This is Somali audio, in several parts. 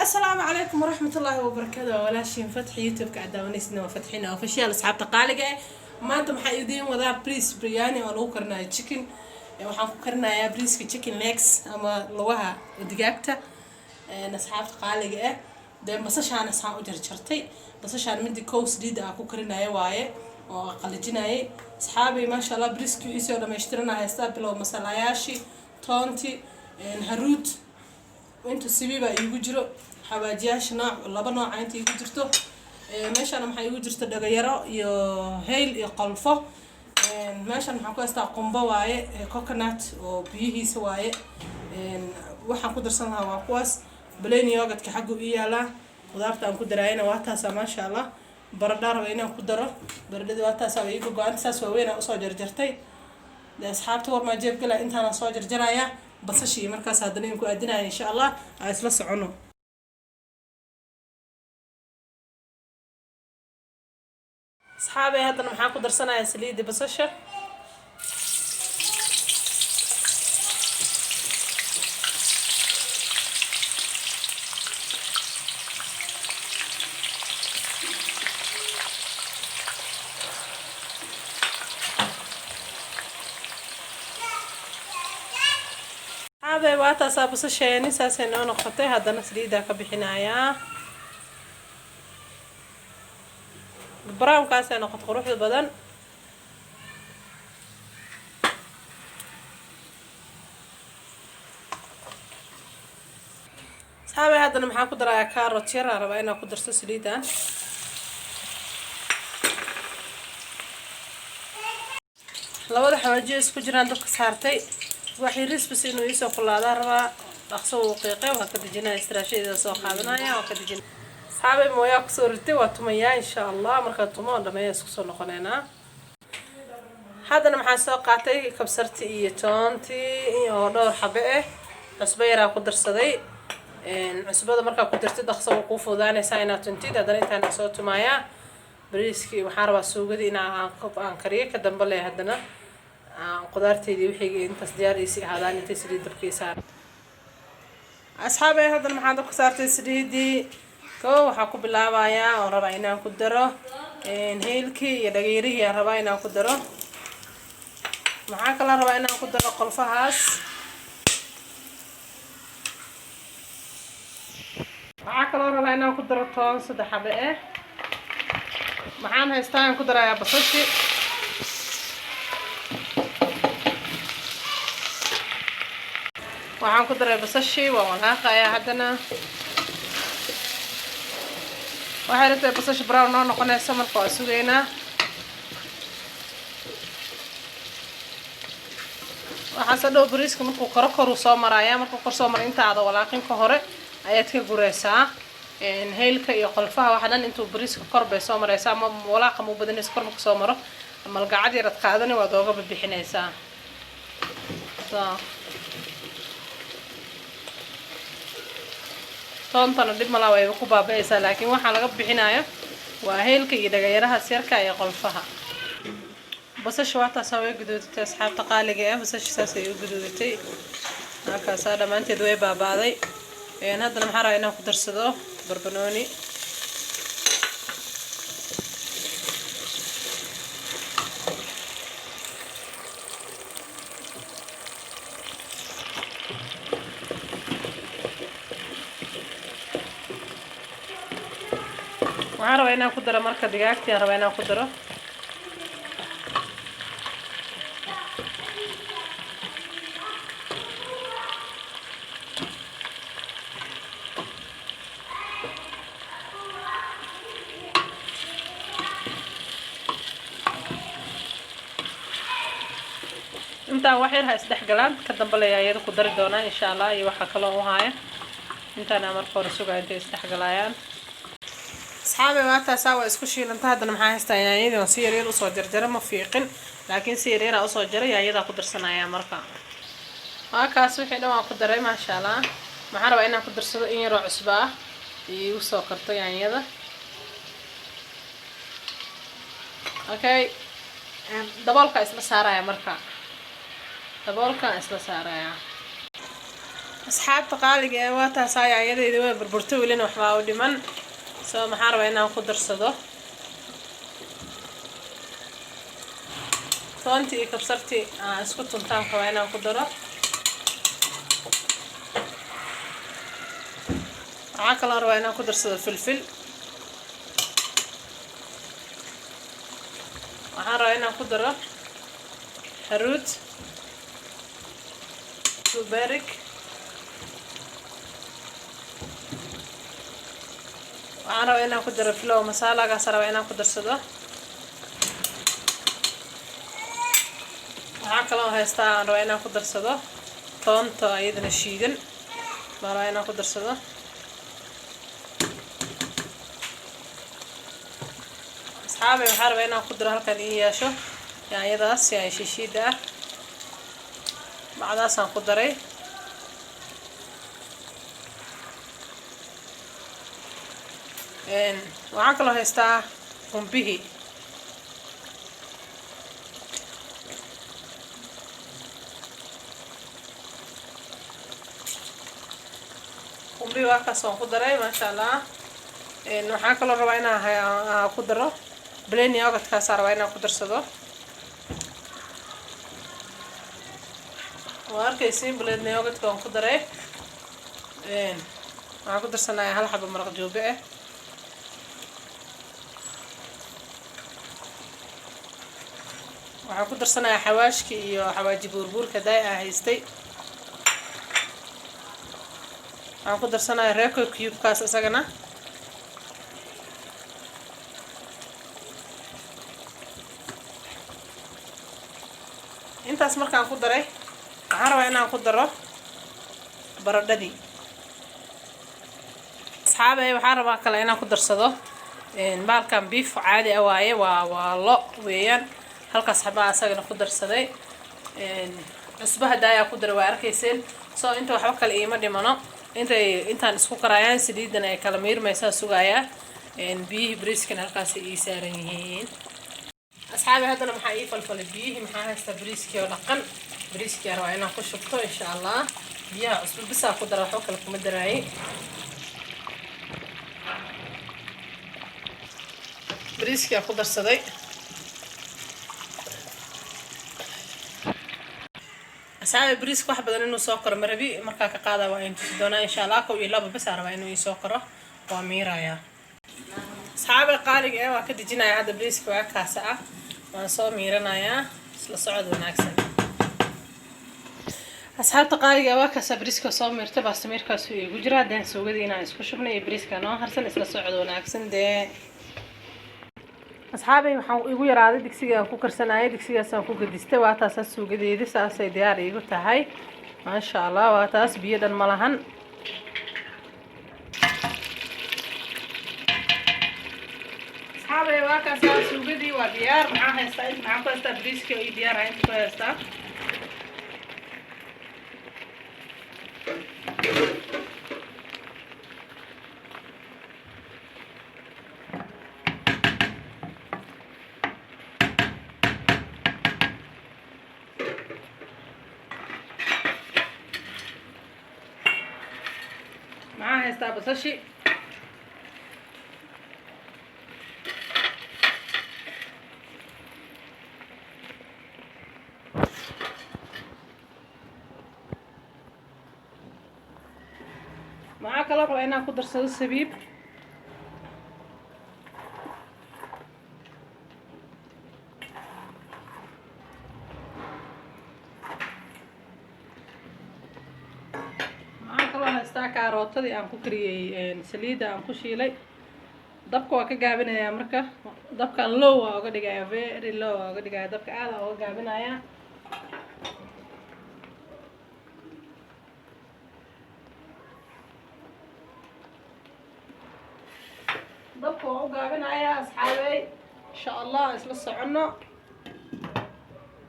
Asalaamu calaykum waraxmatullaahi wabarakaatu. Waa walaashiin Fatxi, YouTube-ka cadaawaneysna waa Fatxina Official. Asxaabta qaaliga eh, maanta maxaa idiin wadaa? Briis biryani oo lagu karinayo chicken. Waxaan ku karinayaa briiska chicken legs ama lugaha digaagta. Asxaabta qaaliga ah, dee basashaana saan u jarjartay. Basashaan midii kow saliidda aan ku karinaya waaye oo aan qalajinayay. Asxaabay, maasha Allah, briiskii iisoo dhammaystirana haystaa. Bilow masalayaashii, toonti, haruud, inta sibiibaa iigu jiro, xawaajiyaasha nooc laba nooca inta iigu jirto. Meeshaan maxaa iigu jirto? Dhagayaro iyo hayl iyo qolfo. Meeshaan maxaan ku haystaa? Qumbo waaye, coconut oo biyihiisa waaye. Waxaan ku darsan lahaa waa kuwaas. Plain yogurtka xaggu ii yaalaa. Qudaarta aan ku daraayana waa taasaa, maasha Allah. Baradhaa raba inaan ku daro. Baradhadii waa taasaa, waa iiga go-anta, saas waaweyn aan usoo jarjartay. Dee asxaabta, war maa jeebgala, intaana soo jarjaraya basashii, markaas haddana in ku aadinaya, insha Allah aan isla socono. Asxaabay, haddana maxaan ku darsanayaa? Saliidda basasha. Asxaabay, waa taasaa basasheeni, saasay noo noqotay. Haddana saliiddaa ka bixinayaa. Brownkaasay noqotay quruxda badan. Asxaabay, haddana maxaan ku darayaa? Carrot yar aan rabaa inaan ku darso saliidan. Labada xawaajiyo isku jiraan dabka saartay. Waxay risbis inuu iisoo kulaadaa rabaa. Dhaqso wuu qiiqay, waa ka dejinaya. Istiraashadeeda soo qaadanaya, waa ka dejin. Asxaabay, mooyaa kusoo ritay, waa tumayaa, insha Allah. Markaa tumo oo dhameeya isku soo noqoneynaa. Haddana maxaan soo qaatay? Kabsarti iyo toontii oo dhowr xabe ah. Cusbo yaraa ku darsaday. Cusbada markaa ku dartid, dhaqso waa kuu fududaanaysaa inaad tuntid. Haddana intaan soo tumayaa bariiskii, waxaan rabaa suugadii inaa aan kariyo ka dambe leh. Haddana aan qudaarteydii wixii intaas diyaar iisii ahaadaan intay saliid dabka ii saar. Asxaabay, haddana maxaan dabka saartay? Saliidii. Koo waxaa ku bilaabayaa oon rabaa inaan ku daro heylkii iyo dhageyrihii aan rabaa inaan ku daro. Maxaa kaloo rabaa inaan ku daro? Qolfahaas. Waxaa kaloo rabaa inaan ku daro toon saddex xabe ah. Maxaan haystaa aan ku darayaa? Basashi. Waxaan ku daray basashii, waan walaaqayaa. Haddana waxay rabtay basasha brown noo noqonaysa, marka waa sugaynaa. Waxaase dhow bariiska markuu koro koruu soo maraya. Markuu kor soo mara, intaada walaaqin ka hore ayaad ka guraysaa haylka iyo qolfaha. Waxa dhan intuu bariiska kor bay soo maraysaa, ama walaaqa ma u badanaysa. Kor marku soo maro, malgacad yaraad qaadani, waad ooga bixinaysaa. So toontana dhib malaa, wayba ku baaba-aysaa, laakiin waxaa laga bixinayo waa heylka iyo dhagayaraha syarka iyo qolfaha. Basasha waa taasaa, way guduudatay, asxaabta qaaliga ah. Basasha saasay u guduudatay, halkaasaa dhammaanteed way baaba'day. Haddana maxaa rabaa inaan ku darsado? Barbanooni. Waxaan rabaa inaan ku daro marka digaagtii aan rabaa inaan ku daro. Intaan wax yar ha isdhex galaan, ka dambe laya iyada ku dari doonaa, insha Allah. Iyo waxaa kaloo u haaya intaana marka hore sugaya intay isdhex galayaan. Asxaabi, maantaasaa waa isku shiilanta. Haddana maxaa haystaa? Yaanyadii waan si yaryar usoo jarjara, ma fiiqin, laakiin si yaryaraa usoo jaray. Yaanyadaa ku darsanaya marka. Waa kaas, wixii dhan waan ku daray, maasha Allah. Maxaan rabaa inaan ku darsado? In yaroo cusbo ah iigu soo karto yaanyada. Okay, daboolka isla saaraya marka, daboolkaan isla saaraya. Asxaabta qaaliga ee, waa taas yaanyadeyda way burburtay, welina waxbaa u dhiman. So maxaan rabaa inaan ku darsado toontii iyo kabsartii aan isku tuntaan rabaa inaan ku daro. Waxaa kaloo rabaa inaan ku darsado filfil. Waxaan rabaa inaan ku daro haruud, turmeric. Waxaan rabaa inaan ku daro pilau masalagaas rabaa inaan ku darsado. Waxaa kaloo haystaa aan rabaa inaan ku darsado toonta, iyadana shiidan baan rabaa inaan ku darsado. Asxaabay, waxaan rabaa inaan ku daro halkan ii yeesho yaanyadaas, yaanya shishiida ah, bacdaasaan ku daray. Waxaan kaloo haystaa qumbihii. Qumbihii waa kaas, waan ku daray, maasha Allah. Waxaan kaloo rabaa inaan ku daro plain yogurtkaasaa rabaa inaan ku darsado. Waa arkaysiin, plain yogurtka waan ku daray. Waxaan ku darsanayaa hal xabo maraq joobe ah. Waxaan ku darsanayaa xawaashki iyo xawaaji buurbuurka daay aan haystay. Waxaan ku darsanayaa Royco cubekaas isagana. Intaas markaan ku daray, waxaan rabaa inaan ku daro baradhadii. Asxaabey, waxaan rabaa kale inaan ku darsado baalkan beef caadi ah waaye, waa lo weeyaan. Halkaas xabaa asagana ku darsaday. Cusbaha daayaa ku daray, waa arkayseen. So inta waxba kale iima dhimano. Intay intaan isku karayaan, saliidana ay kala miirmaysaa sugayaa. Biyihii bariiskana halkaasay ii saaran yihiin. Asxaabi, haddana maxaa ii falfalay biyihii. Maxaa haystaa? Bariiskii oo dhaqan. Bariiskii rabaa inaan ku shubto, insha Allah. Biyaha cusbo bisaa ku dara, waxba kale kuma daraayay. Bariiskii ku darsaday. Asxaabi, bariiska wax badan inuu soo koro marabi. Markaa ka qaada waa in tusi doonaa, insha Allah. Kow iyo laba bas aa rabaa inuu ii soo koro, waa miirayaa. Asxaabi qaaliga eh, waa ka dejinaya hadda bariiska, waa kaasa ah, waan soo miiranayaa. Isla socod wanaagsan, asxaabta qaaliga. Waa kaasa bariiska soo miirtay, baastamiirkaasu igu jira. Haddaan suugadii inaan isku shubnay iyo bariiska noo harsan. Isla socod wanaagsan dee. Asxaabay, waxaan igu yaraaday digsiga aan ku karsanayay, digsigaasaan ku gadistay. Waa taasaa suugadeedi, saasay diyaar iigu tahay, maasha Allah. Waa taas, biyo dhan ma lahan. Asxaabay, waa kaasaa suugadii, waa diyaar. Maxaa haystaa inta? Maxaan ku haystaa? Bariiskii oo ii diyaar ah inta ku haystaa. Maxaa haystaa? Basashi. Maxaa kaloo rabaa inaan ku darsado? Sabiib. Maxaa kaloo haystaa? Kaarootadii aan ku kariyey saliidda aan ku shiilay. Dabka waa ka gaabinayaa marka, dabkan low waa oga dhigaya, very low waa oga dhigaya. Dabka aada oga gaabinayaa. Dabka waa u gaabinayaa, asxaabey. Insha Allah isla soconno.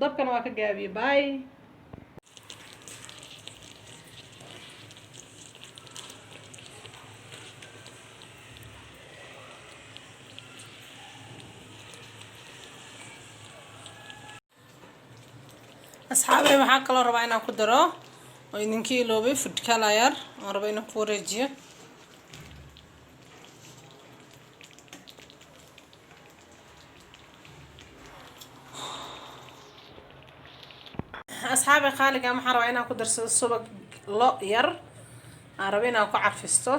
Dabkana waa ka gaabiyey. Bye. Asxaabey, waxaa kaloo rabaa inaan ku daro Oo idinka iloobay food color yar oon rabo inaan ku wareejiyo. Asxaabi qaaliga, waxaan rabaa inaan ku darsado subag lo yar aan rabo inaan ku carfisto.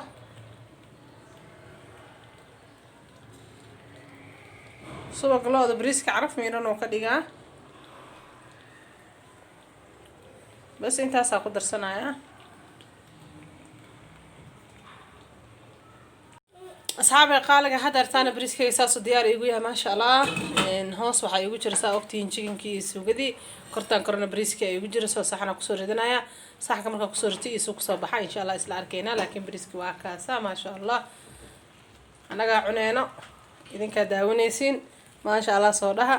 Subag lo-da bariiska caraf miidhan oo ka dhigaa. Bas, intaasaa ku darsanayaa. Asxaabi qaaliga, hadda artaana bariiskayga saasuu diyaar iigu yahay, maasha Allah. Hoos waxaa iigu jira, saa ogtihiin, chickenkii iyo suugadii. Kortaan korona bariiskii iigu jira, soo saxana kusoo ridanaya. Saxanka markaa kusoo ritay iyo suu kusoo baxa, insha Allah, isla arkeynaa. Laakiin bariiski waa kaasa, maasha Allah. Annagaa cuneyno, idinkaa daawanaysiin. Maasha Allah soo dhaha.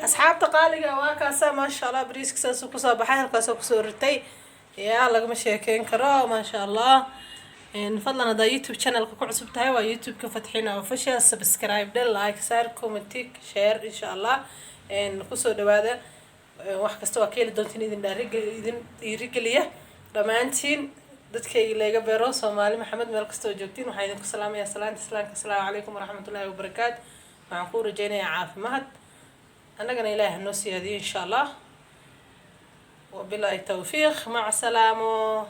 Asxaabta qaaliga, waa kaasa, maasha Allah. Bariiska saasuu kusoo baxay, halkaasoo kusoo ritay. Yaa lagama sheekeyn karo, maasha Allah. Fadlan, haddaa YouTube channelka ku cusub tahay, waa YouTube-ka Fatxina Official, subscribe dhe, like saar, comment, share, insha Allah. Kusoo dhawaada. Wax kasta waa ka heli doontiin idin idin dhiirigeliya. Dhammaantiin dadkayga leega beero, Soomaali Maxamed, meel kasta oo joogtiin, waxaan idinku salaamayaa salaanta islaamka: asalaamu calaykum waraxmatullaahi wabarakaatu. Waxaan kuu rajeynayaa caafimaad, annagana Ilaahi hanoo siyaadiyo, insha Allah. Wabilaahi tawfiiq, maca salaamo.